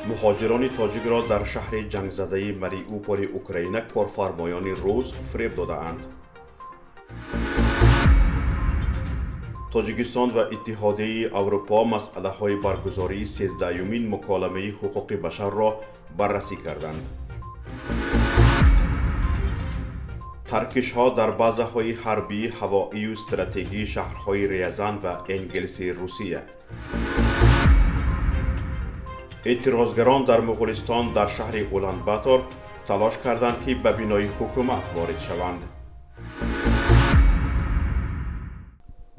Муҳоҷирони тоҷикро дар шаҳри ҷангзадаи Мариуполи Украина корфармоёни рус фиреб додаанд. Тоҷикистон ва Иттиҳодияи Аврупо масъалаҳои баргузории 13-юмин муколамаи ҳуқуқи башарро баррасӣ карданд. Таркишҳо дар базаҳои ҳарбии ҳавоию стратегии шаҳрҳои Рязан ва Энгелси Русия. Эътирозгарон дар Муғулистон дар шаҳри Улан-Батор талош карданд, ки ба бинои ҳукумат ворид шаванд.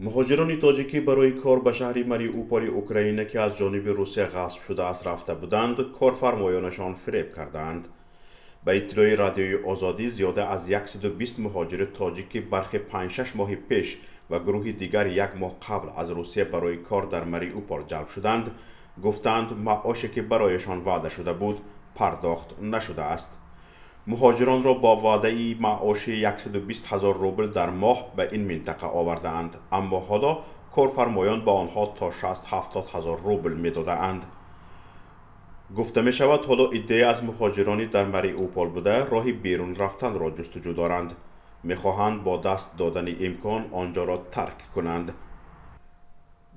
Муҳоҷирони тоҷикӣ барои кор ба шаҳри Мариуполи Украина, ки аз ҷониби Русия ғасб шудааст, рафта буданд, корфармоёнашон фиреб кардаанд. Ба иттилои Радиои Озодӣ, зиёда аз 120 муҳоҷири тоҷик, ки бархе 5-6 моҳи пеш ва гурӯҳи дигар як моҳ қабл аз Русия барои кор дар Мариупол ҷалб шуданд, гуфтанд, маоше ки барояшон ваъда шуда буд, пардохт нашудааст. Муҳоҷиронро бо ваъдаи маоши 120 ҳазор рубл дар моҳ ба ин минтақа овардаанд, аммо ҳоло корфармоён ба онҳо то 60-70 ҳазор рубл медодаанд. Гуфта мешавад, ҳоло иддае аз муҳоҷирони дар Мариупол буда роҳи берун рафтанро ҷустуҷӯ доранд. Мехоҳанд бо даст додани имкон он ҷоро тарк кунанд.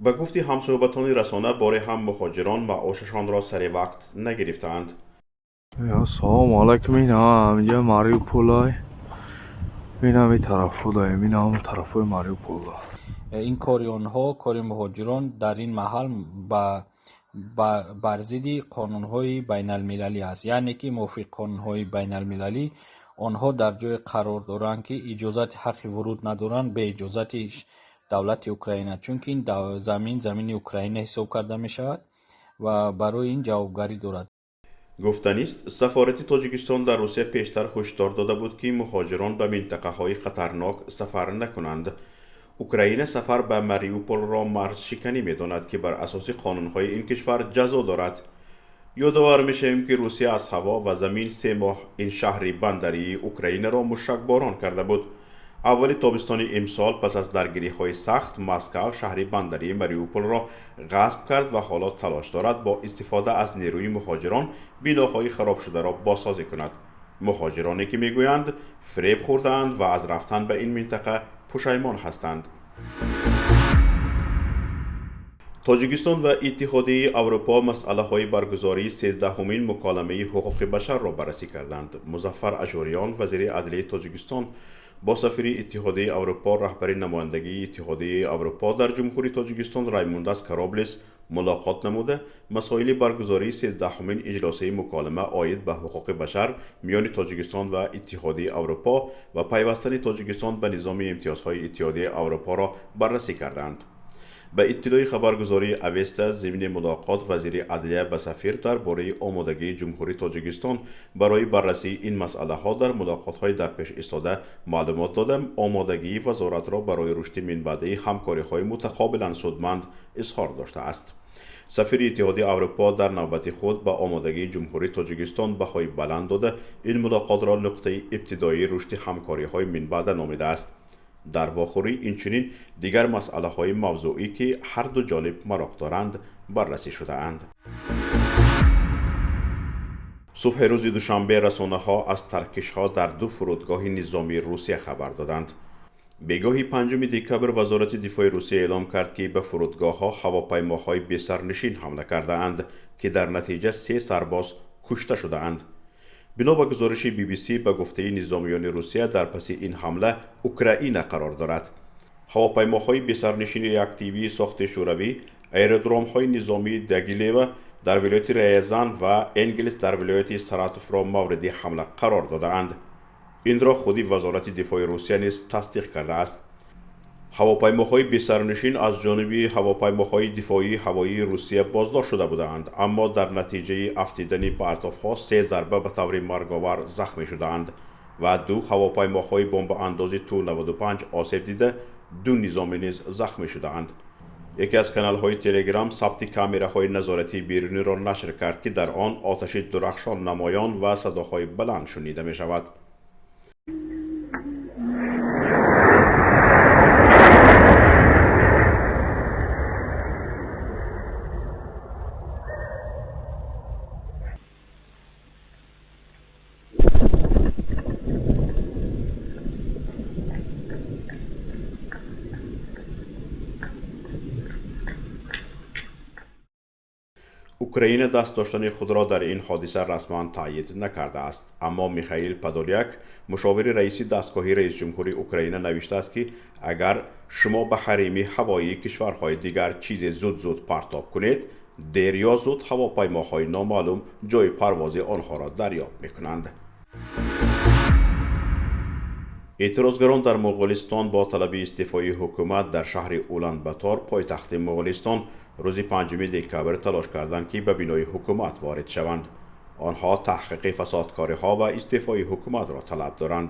Ба гуфти ҳамсӯҳбатони расона, боре ҳам муҳоҷирон маошашонро сари вақт нагирифтаанд. Ассалому алайкум. Ина инҷа Мариуполай. Инами тарафҳо даем, инам тарафҳои Мариуполда. Ин кори онҳо, кори муҳоҷирон дар ин маҳал бар зидди қонунҳои байналмилалӣ аст, яъне ки мувофиқи қонунҳои байналмилалӣ онҳо дар ҷое қарор доранд, ки иҷозати ҳаққи вуруд надоранд бе иҷозати давлати Украина, чунки ин замин замини Украина ҳисоб карда мешавад ва барои ин ҷавобгарӣ дорад. Гуфтанист, сафорати Тоҷикистон дар Русия пештар ҳушдор дода буд, ки муҳоҷирон ба минтақаҳои хатарнок сафар накунанд. Украина сафар ба Мариуполро марзшиканӣ медонад, ки бар асоси қонунҳои ин кишвар ҷазо дорад. Ёдовар мешавем, ки Русия аз ҳаво ва замин 3 моҳ ин шаҳри бандарии Украинаро мушакборон карда буд. Аввали тобистони имсол, пас аз даргириҳои сахт, Москав шаҳри бандарии Мариуполро ғасб кард ва ҳоло талош дорад бо истифода аз нерӯи муҳоҷирон биноҳои харобшударо бозсозӣ кунад. Муҳоҷироне ки мегӯянд, фиреб хӯрдаанд ва аз рафтан ба ин минтақа пушаймон ҳастанд. Тоҷикистон ва Иттиҳодияи Аврупо масъалаҳои баргузории 13-ҳумин муколамаи ҳуқуқи башарро баррасӣ карданд. Музаффар Ашӯриён, вазири адлияи Тоҷикистон, бо сафири Иттиҳодияи Аврупо, раҳбари намояндагии Иттиҳодияи Аврупо дар Ҷумҳурии Тоҷикистон Раймундас Кароблис мулоқот намуда, масоили баргузории 13-ҳумин иҷлосаи муколама оид ба ҳуқуқи башар миёни Тоҷикистон ва Иттиҳодияи Аврупо ва пайвастани Тоҷикистон ба низоми имтиёзҳои Иттиҳодияи Аврупоро баррасӣ карданд. Ба иттилои хабаргузории Авеста, зимни мулоқот вазири адлия ба сафир дар бораи омодагии Ҷумҳурии Тоҷикистон барои баррасии ин масъалаҳо дар мулоқотҳои дар пеш истода маълумот дода, омодагии вазоратро барои рушди минбаъдаи ҳамкориҳои мутақобилан судманд изҳор доштааст. Сафири Иттиҳоди Аврупо дар навбати худ ба омодагии Ҷумҳурии Тоҷикистон баҳои баланд дода, ин мулоқотро нуқтаи ибтидоии рушди ҳамкориҳои минбаъда номидааст. Дар вохӯрӣ инчунин дигар масъалаҳои мавзӯӣ, ки ҳарду ҷониб мароқ доранд, баррасӣ шудаанд. Субҳи рӯзи душанбе расонаҳо аз таркишҳо дар ду фурудгоҳи низомии Русия хабар доданд. Бегоҳи 5 декабр Вазорати дифои Русия эълом кард, ки ба фурудгоҳҳо ҳавопаймоҳои бесарнишин ҳамла кардаанд, ки дар натиҷа се сарбоз кушта шудаанд. Бино ба гузориши BBC, ба гуфтаи низомиёни Русия, дар паси ин ҳамла Украина қарор дорад. Ҳавопаймоҳои бесарнишини реактивии сохти шӯравӣ аэродромҳои низомии Дягилева дар вилояти Рязан ва Энгелс дар вилояти Саратовро мавриди ҳамла қарор додаанд. Инро худи Вазорати дифои Русия низ тасдиқ кардааст. Ҳавопаймоҳои бесарнишин аз ҷониби ҳавопаймоҳои дифоии ҳавоии Русия боздошт шуда будаанд, аммо дар натиҷаи афтидани партовҳо се зарба ба таври марговар захмӣ шудаанд ва ду ҳавопаймоҳои бомбаандози Ту-95 осеб дида, ду низомӣ низ захмӣ шудаанд. Яке аз каналҳои Телеграм сабти камераҳои назоратии беруниро нашр кард, ки дар он оташи дурахшон намоён ва садоҳои баланд шунида мешавад. Украина даст доштани худро дар ин ҳодиса расман таъйид накардааст, аммо Михаил Подоляк, мушовири раиси дастгоҳи раисҷумҳури Украина, навиштааст, ки агар шумо ба ҳарими ҳавоии кишварҳои дигар чизе зуд-зуд партоб кунед, дер ё зуд ҳавопаймоҳои номаълум ҷои парвози онҳоро дарёб мекунанд. Эътирозгарон дар Моғулистон бо талаби истеъфои ҳукумат дар шаҳри Улан-Батор, пойтахти Моғулистон, рӯзи 5 декабр талош карданд, ки ба бинои ҳукумат ворид шаванд. Онҳо таҳқиқи фасодкориҳо ва истеъфои ҳукуматро талаб доранд.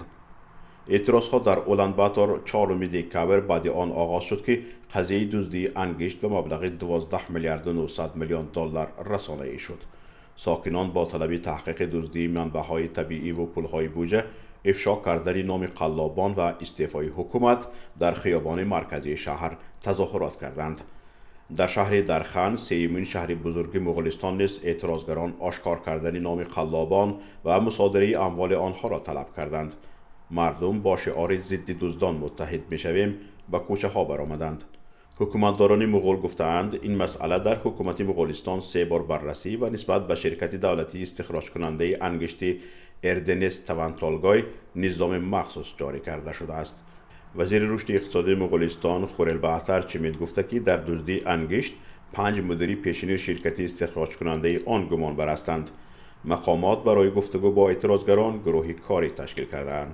Эътирозҳо дар Улан-Батор 4 декабр баъди он оғоз шуд, ки қазияи дуздии ангишт ба маблағи 12 миллиарду 900 миллион доллар расонаӣ шуд. Сокинон бо талаби таҳқиқи дуздии манбаъҳои табииву пулҳои буҷа, ифшо кардани номи қаллобон ва истеъфои ҳукумат дар хиёбони марказии шаҳр тазоҳурот карданд. Дар шаҳри Дархан, сеюмин шаҳри бузурги Муғулистон низ эътирозгарон ошкор кардани номи қаллобон ва мусодираи амволи онҳоро талаб карданд. Мардум бо шиори «Зидди дуздон муттаҳид мешавем» ба кӯчаҳо баромаданд. Ҳукуматдорони муғул гуфтаанд, ин масъала дар ҳукумати Муғулистон се бор баррасӣ ва нисбат ба ширкати давлатии истихроҷкунандаи ангишти Эрденес Тавантолгой низоми махсус ҷорӣ карда шудааст. Вазири рушди иқтисодии Муғулистон Хурелбаатар Чимит гуфта, ки дар дуздии ангишт панҷ мудири пешини ширкати истихроҷкунандаи он гумонбар ҳастанд. Мақомот барои гуфтугӯ бо эътирозгарон гурӯҳи корӣ ташкил кардаанд.